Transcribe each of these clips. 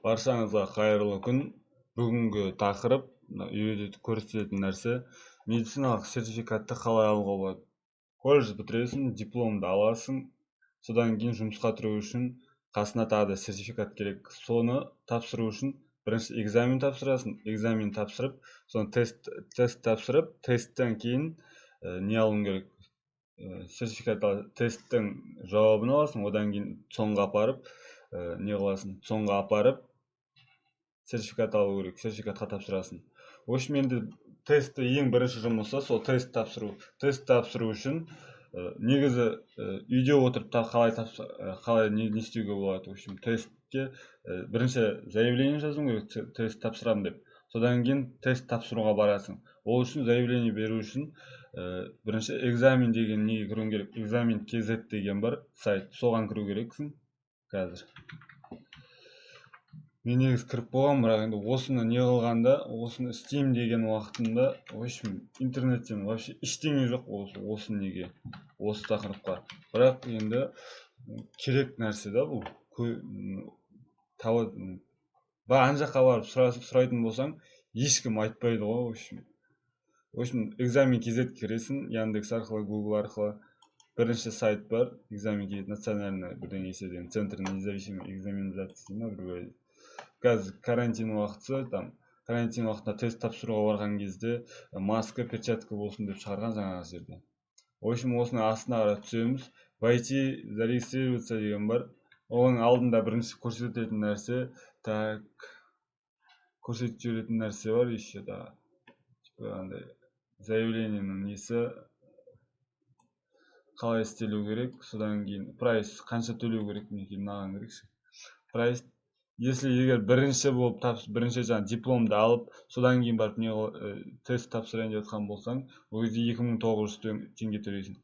Баршаңызға қайырлы күн! Бүгінгі тақырып, мына үйрететін, көрсететін нәрсе: медициналық сертификатты қалай алуға болады. Колледж бітіресің, дипломды аласың, содан кейін жұмысқа тұру үшін қасына тағы да сертификат керек. Соны тапсыру үшін бірінші экзамен тапсырасың. Экзамен тапсырып, соны тест тапсырып, тесттен кейін не алуың керек? Сертификат. Тесттің жауабын аласың, одан кейін ЦОНға апарып, не қыласың, ЦОНға апарып сертификат алу керек, сертификатқа тапсырасың. В общем, енді тестті, ең бірінші жұмысы сол тест тапсыру. Тест тапсыру үшін негізі үйде отырып та қалай қалай не істеуге болады? В общем, тестке бірінші заявление жазуың керек, тест тапсырамын деп. Содан кейін тест тапсыруға барасың. Ол үшін, заявление беру үшін бірінші экзамен деген неге кіруің керек? Экзамен kz деген бар сайт, соған кіру керексің. Қазір мен негізі кіріп қойғанмын, бірақ енді осыны не қылғанда, осыны істеймін деген уақытымда, в общем, интернеттен вообще ештеңе жоқ осы неге, осы тақырыпқа. Бірақ енді керек нәрсе да бұл. Ана жаққа барып сұрайтын болсаң, ешкім айтпайды ғой. В общем, экзамен kz кіресің Яндекс арқылы, Гугл арқылы. Бірінші сайт бар, экзамен kz, национальный бірдеңесі деген, центр независимой экзаменизации ма, бір. Қазір карантин уақыты, там карантин уақытында тест тапсыруға барған кезде маска, перчатка болсын деп шығарған жаңағы жерде. В общем, осының астына қарай түсеміз, «Войти», «Зарегистрироваться» деген бар. Оның алдында бірінші көрсететін нәрсе, так, көрсетіп жіберетін нәрсе бар еще да, типа андай заявлениенің несі қалай істелу керек. Содан кейін прайс, қанша төлеу керек. Мінекей, мынаған кірейікші. Прайс, если егер бірінші болып бірінші жаңағы дипломды алып, содан кейін барып не тест тапсырайын деп жатқан болсаң, ол кезде 2900 теңге төлейсің.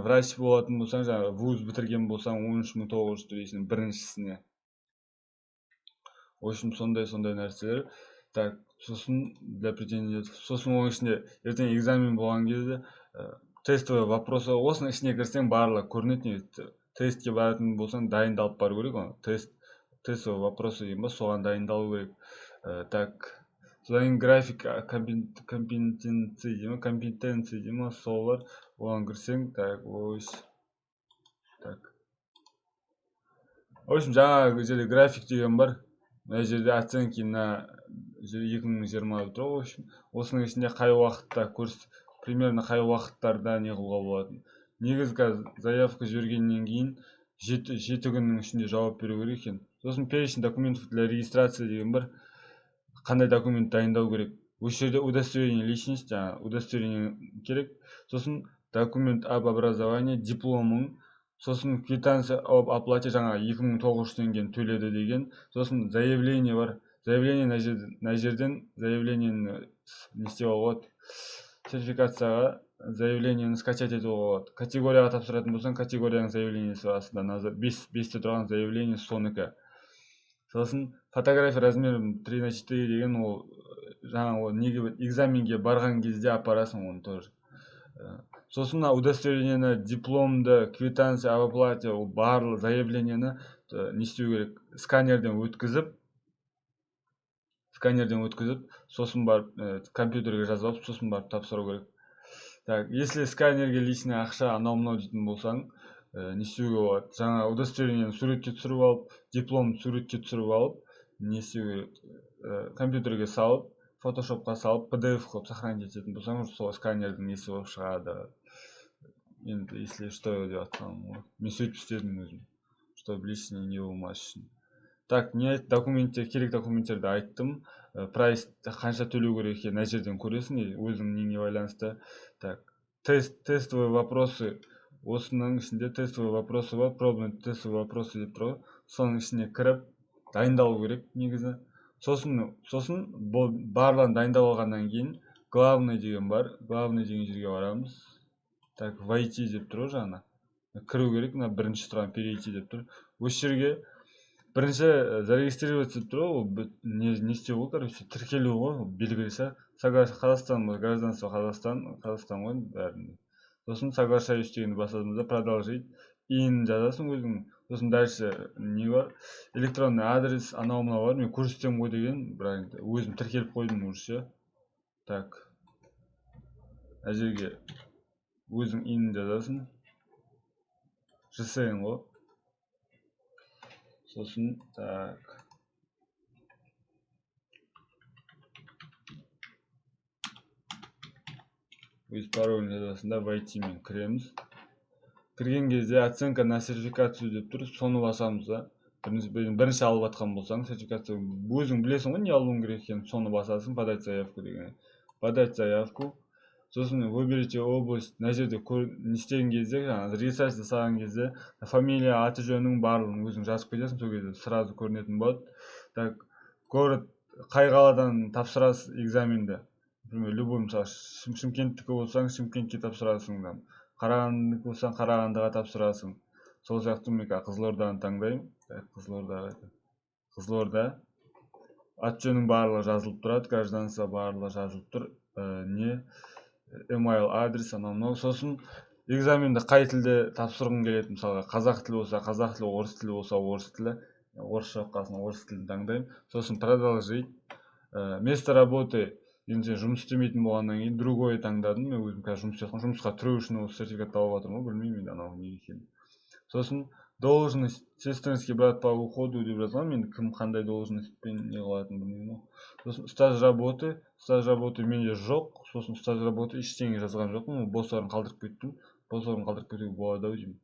Врач болатын болсаң, жаңағы вуз бітірген болсаң, 13 900 төлейсің біріншісіне. В общем, сондай нәрселер. Так, сосын для претендентов, сосын оның ішінде ертең экзамен болған кезде тестовый вопросы, осының ішіне кірсең, барлығы көрінеді негізі. Тестке баратын болсаң, дайындалып бару керек. Оны тестовый вопросы деген ба, соған дайындалу керек. Так, содан кейін график компетенции дей ма, компетенции дей ма, сол бар, оған кірсең. Так, ось, так, в общем, жаңағы жерде график деген бар. Мына жерде оценки на 2020 деп тұр ғой. В общем, осының ішінде қай уақытта курс, примерно қай уақыттарда не қылуға болатын. Негізі қазір заявка жібергеннен кейін 7 күннің ішінде жауап беру керек екен. Сосын перечень документов для регистрации деген бар, қандай документ дайындау керек. Осы жерде удостоверение личности, жаңағы удостоверение керек, сосын документ об образовании, дипломың, сосын квитанция об оплате, жаңағы 2900 теңгені төледі деген. Сосын заявление бар. Заявление мына жерден заявлениені не істеп алуға болады, сертификацияға заявлениені скачать етуге болады. Категорияға тапсыратын болсаң, категорияның заявлениесі бар астында, бесте тұрған заявление сонікі. Сосын фотография размером 3 на 4 деген, ол жаңағы, ол неге, экзаменге барған кезде апарасың оны тоже. Сосын мына удостоверениені, дипломды, квитанция об оплате, ол барлық заявлениені не істеу керек? Сканерден өткізіп, сосын барып компьютерге жазып алып, сосын барып тапсыру керек. Так, если сканерге лишний ақша, анау мынау дейтін болсаң, не істеуге болады? Жаңа удостоверениені суретке түсіріп алып, дипломды суретке түсіріп алып, не істеу керек? Компьютерге салып, Фотошопқа салып, PDF қылып сохранить ететін болсаң, сол сканердің несі болып шығады. Енді если что деп жатқаным ғой, мен сөйтіп істедім өзім, чтобы лишний не болмас үшін. Так, не документтер керек? Документтерді айттым. Прайс, қанша төлеу керек екенін мына жерден көресің, өзіңнің неңе байланысты. Так, тестовый вопросы, осының ішінде тестовый вопросы бар, пробный тестовый вопросы деп тұр ғой, соның ішіне кіріп дайындалу керек негізі. Сосын барлығын дайындап алғаннан кейін «Главный» деген бар, «Главный» деген жерге барамыз. Так, «Войти» деп тұр ғой, жаңа кіру керек. Мына бірінші тұрған «Перейти» деп тұр. Осы жерге бірінші «Зарегистрироваться» деп тұр ғой, ол не істеу ғой, короче, тіркелу ғой, белгілі. Қазақстан, гражданство Қазақстан, Қазақстан ғой бәрінде. Сосын «Соглашаюсь» дегенді басасың да, «Продолжить», ИИН жазасың өзің. Сосын дальше не бар? Электронный адрес, анау мынау бар. Мен көрсетемін ғой деген, бірақ енді өзім тіркеліп қойдым уже ше. Так, мына жерге өзің ИИН жазасың, ЖСН ғой. Сосын, так, өз паролін жазасың да, «Войти» мен кіреміз. Кірген кезде «Оценка на сертификацию» деп тұр, соны басамыз да. Бірінші алып жатқан болсаң сертификация, өзің білесің ғой не алуың керек екенін, соны басасың. «Подать заявку» деген, «Подать заявку». Сосын «Выберите область». Мына жерде не істеген кезде, жаңағы регистрация жасаған кезде фамилия, аты жөнің, барлығын өзің жазып кетесің, сол кезде сразу көрінетін болады. Так, город, қай қаладан тапсырасыз экзаменді? Например, любой, мысалы, Шымкенттікі болсаң, Шымкентке тапсырасың, там, Қарағандынікі болсаң, Қарағандыға тапсырасың, сол сияқты. Мен қазір Қызылорданы таңдаймын. Так, Қызылорда, Қызылорда. Аты жөнің барлығы жазылып тұрады, гражданство барлығы жазылып тұр, не, email адрес, анау мынау. Сосын экзаменді қай тілде тапсырғың келеді? Мысалға, қазақ тілі болса, қазақ тілі, орыс тілі болса, орыс тілі. Орысша оқыған, орыс тілін таңдаймын. Сосын «Продолжить». Место работы, енді сен жұмыс істемейтін болғаннан кейін «Другой» таңдадым. Мен өзім қазір жұмыс істеп, жұмысқа тұру үшін осы сертификатты алып жатырмын ғой, білмеймін енді анау не екенін. Сосын должность, «сестринский брат по уходу» деп жазған, енді кім қандай должностьпен не қылатынын білмеймін ғой. Сосын стаж работы, стаж работы менде жоқ. Сосын стаж работы ештеңе жазған жоқпын, бос орын қалдырып кеттім. Бос орын қалдырып кетуге болады ау деймін.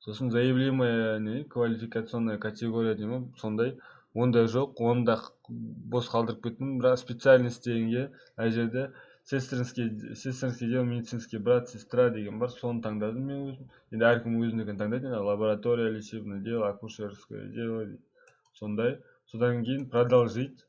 Сосын заявляемая не квалификационная категория дей ма, сондай, ондай жоқ, оны да бос қалдырып кеттім. Бірақ специальность дегенге ана жерде сестринский дело, медицинский брат, сестра деген бар, соны таңдадым мен өзім. Енді әркім өзінікін таңдайды енді, лаборатория, лечебное дело, акушерское дело дейді, сондай. Содан кейін «Продолжить».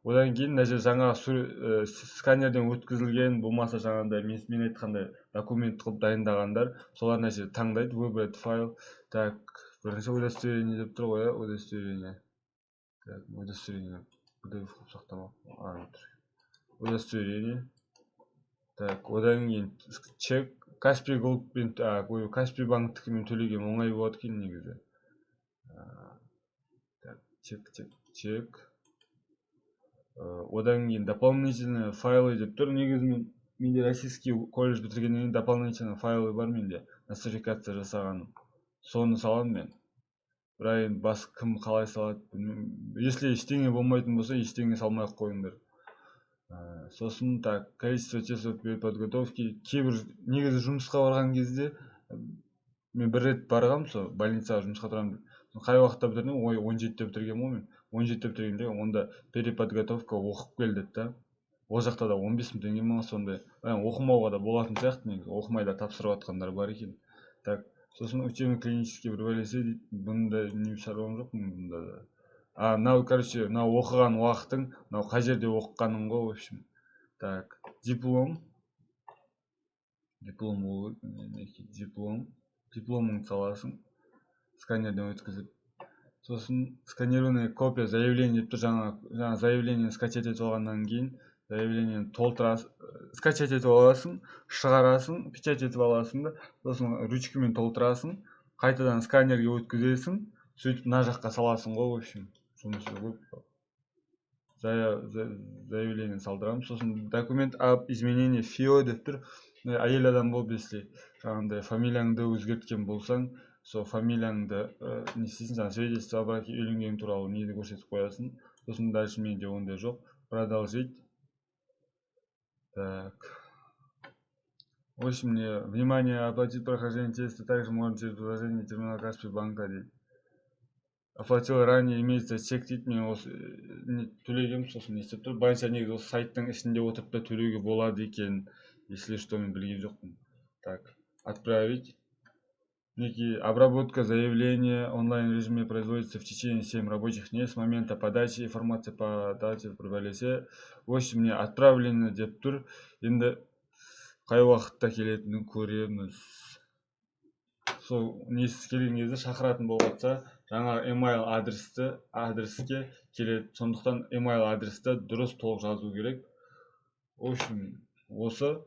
Одан кейін мына жерде жаңағы сканерден өткізілген, болмаса жаңағындай мен айтқандай документ қылып дайындағандар, солар мына жерде таңдайды, «Выбрать файл». Так, бірінші удостоверение деп тұр ғой, иә, удостоверение. Так, удостоверение PDF қылып сақтамаппын. Удостоверение. Так, одан кейін чек, Каспи Голдпен, ой, Каспи банктікімен төлеген оңай болады екен негізі. Так, чек, чек, чек. Одан кейін «Дополнительные файлы» деп тұр. Негізі мен, менде российский колледж бітіргеннен кейін дополнительный файлы бар менде, нострификация жасағаным, соны саламын мен. Бірақ енді бас кім қалай салады, білмеймін. Если ештеңе болмайтын болса, ештеңе салмай ақ қойыңдар. Сосын, так, количество часов подготовки. Кейбір негізі жұмысқа барған кезде, мен бір рет барғанмын сол больницаға жұмысқа тұрамын деп. Қай уақытта бітірдім? Ой, 17-де бітіргенмін ғой мен. 17-де бітіргенде, онда переподготовка оқып кел деді да. Ол жақта да 15 000 теңге ма, сондай. Оқымауға да болатын сияқты негізі, оқымай да тапсырып жатқандар бар екен. Так, сосын учебно клинический бір бәлесе дейді, бұнда не шаруам жоқ бұнда да. А мынау, короче, мынау оқыған уақытың, мынау қай жерде оқығаның ғой, в общем. Так, диплом, диплом болу керек, диплом, дипломыңды саласың сканерден өткізіп. Сосын «Сканированная копия заявления» деп тұр. Жаңа заявлениені скачать етіп алғаннан кейін заявлениені толтырасың, скачать етіп аласың, шығарасың, печать етіп аласың да, сосын ручкамен толтырасың, қайтадан сканерге өткізесің, сөйтіп мына жаққа саласың ғой. В общем, жұмысы көп. Заявление салдырамын. Сосын «Документ об изменении ФИО» деп тұр. Әйел адам болып, если жаңағындай фамилияңды өзгерткен болсаң, сол фамилияңды не істейсің, жаңағы свидетельство о браке, үйленгенің туралы нені көрсетіп қоясың. Сосын дальше менде ондай жоқ, «Продолжить». Так, в общем, мне, внимание, оплатить прохождение теста также можно через приложение терминал Каспи банка дейді. Оплатил ранее, имеется чек дейді. Мен осы не төлегенмін, сосын не істеп тұр. Былайынша негізі осы сайттың ішінде отырып та төлеуге болады екен, если что, мен білген жоқпын. Так, «Отправить». Мінекей, обработка заявления онлайн режиме производится в течение 7 рабочих дней с момента подачи информации по дате бір бәлесе. В общем, мне «Отправлено» деп тұр. Енді қай уақытта келетінін көреміз. Сол несі келген кезде, шақыратын болып жатса, жаңағы email адреске келеді, сондықтан email адресті дұрыс, толық жазу керек. В общем, осы.